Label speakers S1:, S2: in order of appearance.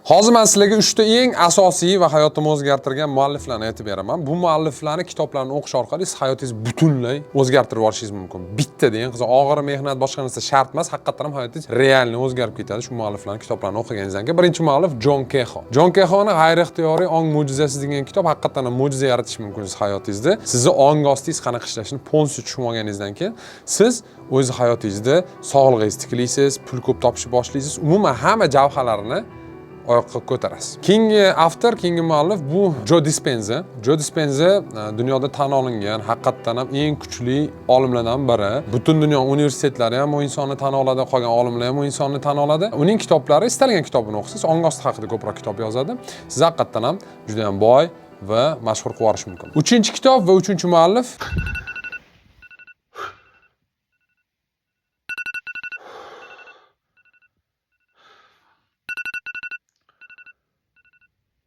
S1: Hozir man sizlarga uchta eng asosiy va hayotimni o'zgartirgan mualliflarni aytib beraman. Bu mualliflarni kitoblarini o'qish orqali siz hayotingizni butunlay o'zgartirib yuborishingiz mumkin. Bitta degan qiziq, og'ir mehnat, boshqa narsa shart emas, haqiqatdan ham hayotingiz реально o'zgarib ketadi shu mualliflarni kitoblarini o'qiganingizdan keyin. Birinchi muallif Jon Kexo. Jon Kexoni "G'ayriixtiyoriy ong mo'jizasi" degan kitob haqiqatdan ham mo'jiza yaratishi mumkin siz hayotingizda. Sizni ong ostingiz qanaqa ishlashini полностью tushunib olganingizdan keyin siz o'z hayotingizda sog'lig'ingizni tiklaysiz, pul ko'p topishni boshlaysiz, umuman hamma javhalarni oyoqqa ko'tarasiz. Keyingi avtor, keyingi muallif bu Jo Dispenza. Jo Dispenza dunyoda tan olingan, haqiqatdan ham eng kuchli olimlardan biri. Butun dunyo universitetlari ham u insonni tan oladi, qolgan olimlar ham u insonni tan oladi. Uning kitoblari, istalgan kitobini o'qisangiz, ong osti haqida ko'proq kitob yozadi. Siz haqiqatdan ham juda ham boy va mashhur qilib yuborishi mumkin. Uchinchi kitob va uchinchi muallif